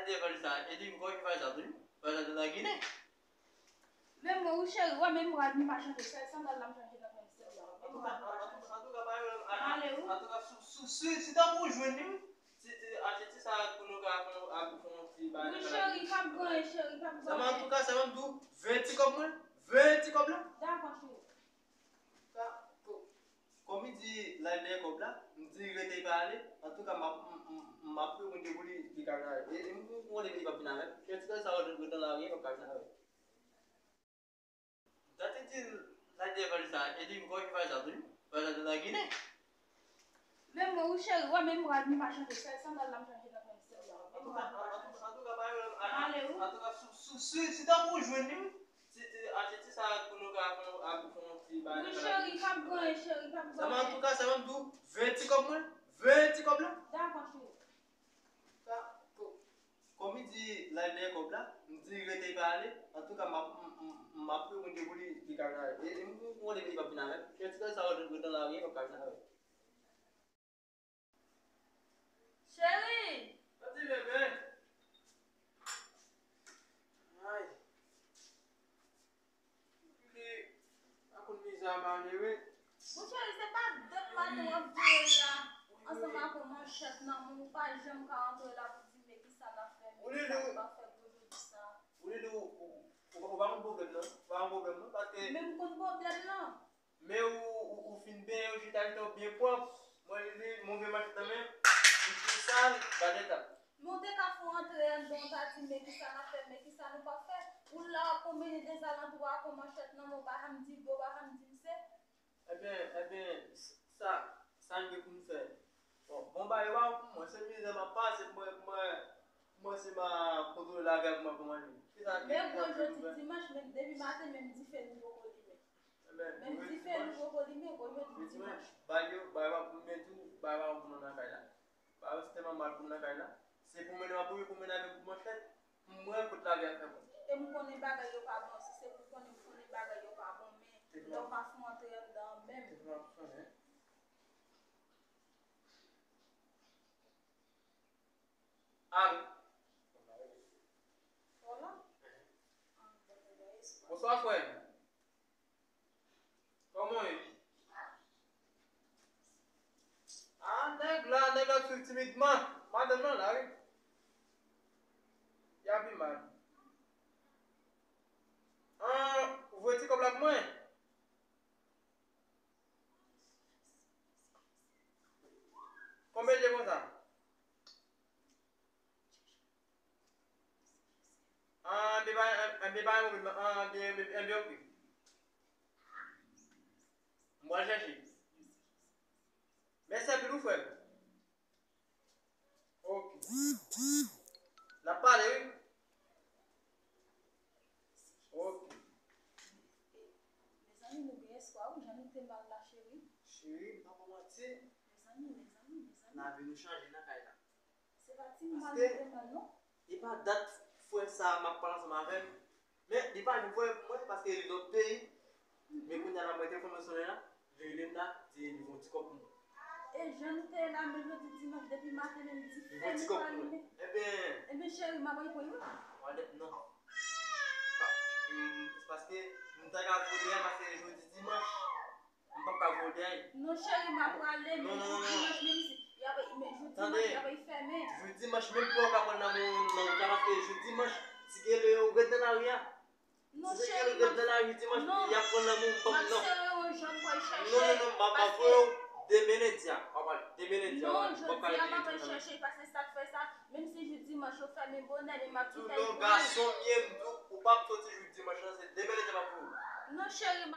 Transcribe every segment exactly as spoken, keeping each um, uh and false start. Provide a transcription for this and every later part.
Gade valè sa, e di m kòman ki valè sa tou? Valè sa te nan Ginen. Men mwen, wi, cheri, wè, men m rad m pa chanje, sèl sandal la m chanje nan menm sèl la. Men m rad m pa chanje. Antouka, antouka, pa yon ale, ale, antouka, si, si, si, si tankou w jwenn li, si, si, achte ti sa pou nou ka fè, a, pou fè yon ti bagay. Wi, cheri, p ap gen anyen, cheri, p ap gen anyen. Sèlman, antouka, sèlman m di w, ven ti kòb mwen, ven ti kòb la. Dakò, cheri. Sa, ko-, kòm li di l al dèyè kòb la, m di l rete, l pa ale. Antouka, m ap, m, m, m ap priye Bondye pou li, li ka vin avè l. E, e m, m konnen li p ap vin avè l. Kèlkeswa sa w ret nan lari a, l p ap ka vin avè l. M ta te di l al dèyè valè sa, e di m kòman ki valè sa tou? Valè sa te nan Ginen. Men mwen, wi, cheri, wè, men m rad m pa chanje, sèl sandal la m chanje nan menm sèl la. Men m rad m pa chanje. Antouka, antouka, pa yon ale, ale, wi. Antouka, si, si, si, si tankou w jwenn li, si, si, achte ti sa pou nou ka fè, a, pou fè yon ti bagay. Wi, cheri, p ap gen anyen, cheri, p ap gen anyen. Sèlman, antouka, sèlman m di w, ven ti kòb mwen, ven ti kòb la. Dakò, cheri. Sa, ko-, kòm li di l al dèyè kòb la, m di l rete, l pa ale. Antouka, m ap, m, m, m ap priye Bondye pou li, li ka vin avè l. E, e m, m konnen li p ap vin avè l. Kèlkeswa sa w ret nan lari a, l p ap ka vin avè l. Cheri! Sa di bebe? Ay. Li pa konn mizè a mare wi. Monchè, se pa dèt maten w ap jere la ansanm ak yon manchèt nan men w, ou pa janm ka antre la pou di men kisa n ap fè, men kisa nou pa fè pou jodi sa. Ou li li ou, ou, ou, ou pa konn pwoblèm nan, ou pa konn pwoblèm nan, paske. Men m konn pwoblèm nan. Men ou, ou, ou fin benyen, ou chita, chita, ou byen pwòp. Mwen li li, move manchèt nan men, li tou sal, gade ta. Men w te ka fè w antre anndan, w ta di, men kisa n ap fè, men kisa nou p ap fè. Ou la w ap pwonmennen dezalantou ak yon manchèt nan men w, w pa janm di bre, w pa janm di m se. Ebyen, ebyen, sa, sa n gen pou n fè? Bon, bon, bagay yo pa bon pou mwen, se mizè m ap pase, mwen, mwen, mwen se m ap kontwole lagè pou mwen, pou mwen. Kisa ki. Men gwo jodi dimanch, men depi maten, menm dife nou poko limen. Menm dife nou poko limen, gwo jodi dimanch. Bagay yo, bagay pa pou mwen tou, bagay pa pou mwen nan kay la. Bagay yo se tèlman mal pou m nan kay la. Se pwonmennen m ap pwonmennen avèk bout manchèt, pou m wè kote lari a fè mwen. E m konnen bagay yo pa bon, si se pou konnen m konnen bagay yo pa bon, men lè w pa fè w antre anndan an menm. Te fè m ap sonnen. Alo. Hola. Bonswa, frè m. Kòman w ye? Ah, nèg la, nèg la ap swiv timidman. Madanm nan la, wi. Y a pi mal. Ah, ou voye ti kòb la pou mwen? Konbyen l ye konsa? Ah, enben pa, enben pa gen pwoblèm, ah, enben, enben, enben, ok. M pral chèche. Mèsi anpil wi, frè m. Ok. N ap pale, wi. Ok. Mezanmi, nou gen espwa, wi, jan nou te mal la, cheri. Cheri, m pa ba w manti. Mezanmi, mezanmi, mezanmi. Lavi nou chanje nan kay la. Se pa ti mal nou te mal, non. E pa dat frè sa a m ap pale ansanm avè l. Men li pa janm voye pou mwen paske li lòt peyi. Men kounye a la mwen telefòn mwen sonnen la, li rele m la, di li voye yon ti kòb pou mwen. E jan nou te ye la, men jodi dimanch depi maten menm dife nou pa limen. Li voye yon ti kòb pou mwen. Ebyen. Ebyen cheri, m ap reponn wi. Wale, non. Pa, mm, paske m ta ka vole a paske jodi dimanch. M p ap ka vole a. Non, cheri, m ap prale, men jou dimanch menm si, y ap, men jou dimanch, y ap fèmen. Jou dimanch menm pou w ka pran nan men nan kay la, paske jou dimanch, ti gele yo ret nan lari a. Non, cheri, m ap, non, m ap sere yon jan pou al chèche. Non, non, non, m ap voye w demen lendi a. M ap al demen lendi a. Non, jodi a m ap al chèche, paske sa k fè sa, menm si jou dimanch yo fèmen bonè, men m ap kite l pou li. Gason m ye, m di w, ou p ap soti jou dimanch lan, se demen lendi a m ap voye w. Non, cheri, m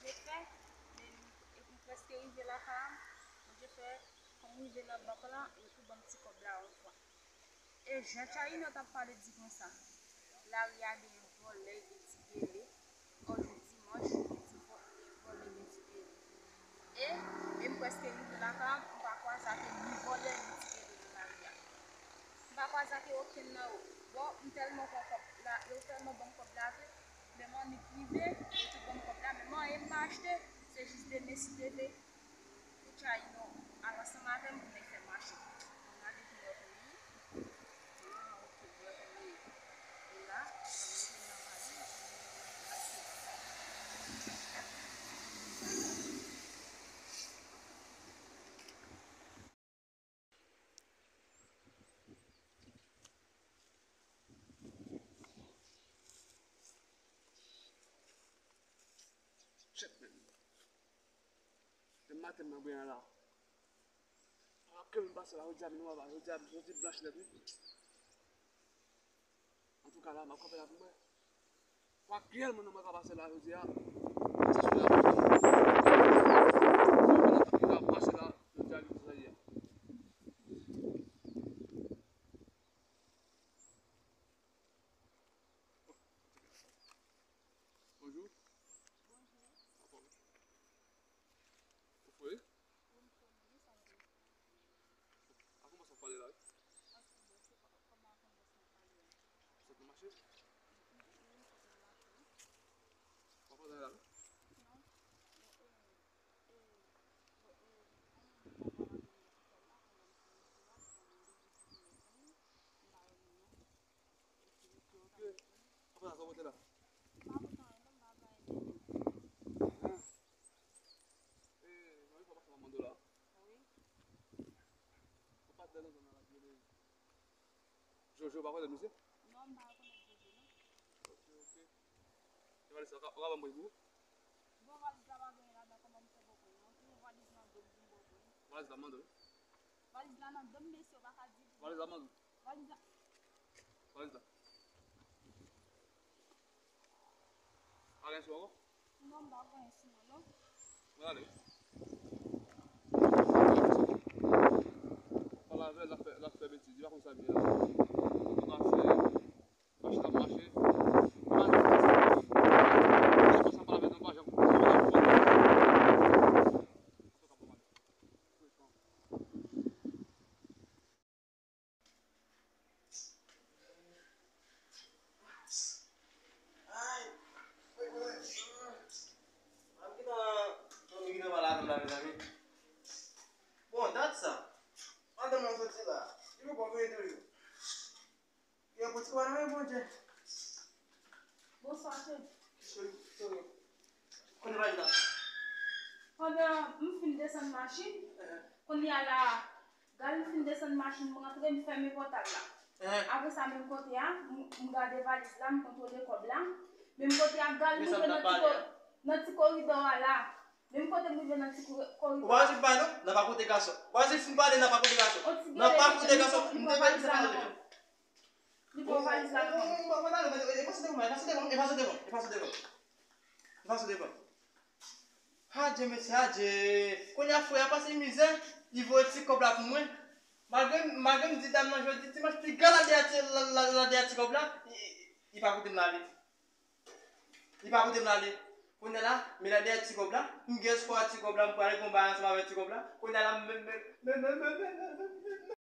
Bondye fè, men epi m prèske rive lakay la, Bondye fè, kòm m rive nan bank lan, yo tou ban m ti kòb la yon fwa. E jan Tchayina t ap pale di konsa, lari a gen vòlè, gen ti gele, o jou dimanch, gen ti vò-, gen vòlè, gen ti gele. E, e m prèske rive lakay la, m pa kwaze ake ni vòlè, ni ti gele nan lari a. M pa kwaze Zake okenn nan yo. Bon, m tèlman pran kòb la, yo tèlman ban m kòb la vre. Men m annik rive, yo tout ban m kòb la, men m anyen m pa achte. Se jis demen si Dye vle. Pou tchayi nou al ansanm avè m pou nèg fè mache. Ann gade pou wè kòman li ye. Ah, ok, pou wè kòman li ye. E la, sa m mete nan valiz. Pase. Shit, man. Demen maten m nan bwen an la. Pa ke m pase la, jodi a, men nou pa, jodi a, jodi blanch nèt, wi. Antouka, la, m ap kanpe la pou mwen. Kwa kriyèl moun nan mwen ka pase la, jodi a. Pase la, jodi a, li di sa ye a. Bonjou. Bonjou. Anfòm? Ou fre? Wi, m fre, wi, sa vle. A kòman sa pale la, wi? Anfòm, bon, se kò-, kòman, kòman sa pale a? Sot nan mache? Wi, m sot nan mache, wi. W ap antre la, non? Non. Bon, e, e, bon, e, anyen, m pa ka pa gen nan sitwèl la, pandan m sou wout la, m pa nan depi di mèt anyen, m pa wè moun nan. Ok, ok. Apa sa, sa w pote la? M pa pote anyen, non, m pa bay anyen. Ah. Eh, mwen, fò pase nan mando la. Wi. Ou pa t nan zòn nan la, ki rele Jojo, ou pa konn misye? Non, m pa rekonèt Jojo, non. Ok, ok. E valiz la, ou ka, ou ka ban m pou ou? Bon, valiz la pa gen anyen ladan, kòman m fè ba w pran l? Ou touye valiz nan do m pou m ba w pran l. Valiz la mande w. Valiz la nan do m, mesye, ou pa ka di. Valiz la mande w. Valiz la. Valiz la. Pa gen sou ankò? Non, m pa gen sou mwen, non. Mwen ale. Pale avè l, l ap fè, l ap fè betiz, li pa konn sa l ye la. Antouka, se mache l ap mache. Mache. Sa pale avè l, nou pa janm. Ay, mwen, mwen, mwen gentan dòmi, gentan pale avè m la, mezanmi. Bon, dat sa. Madanm nan soti la. Li poko vini toujou. Yo, pou ti kò nan men Bondye. Bonswa, cheri. Cheri, cheri. Kote valiz la? Pandan m fin desann machin, kounye a la, gade m fin desann machin, m rantre, m fèmen pòtay la. Apre sa, menm kote a, m, m gade valiz la, m kontwole kòb la. Menm kote a, gade m rive nan ti ko-, nan ti koridò a la. Menm kote m rive nan ti kori-, koridò a. Ou pa fin pale, non? N a pa koute gason. Ou pa fin pale, n a pa koute gason. N a pa koute gason. M te pale, m te pale. Li pran valiz la nan men m. Mwen, mwen, mwen, mwen, efase devan, efase devan, efase devan, efase devan. Efase devan. Adje, mesye, adje. Kounye a, frè a pase mizè, li voye ti kòb la pou mwen. Malgre, malgre m di dam nan jodi dimanch, piga la dèyè ti, la, la, la dèyè ti kòb la, li, li pa koute m la ale. Li pa koute m la ale. Kounye a la, men la dèyè ti kòb la, m gen espwa ti kòb la, m prale gon bagay ansanm avèk ti kòb la. Kounye a la, m, m,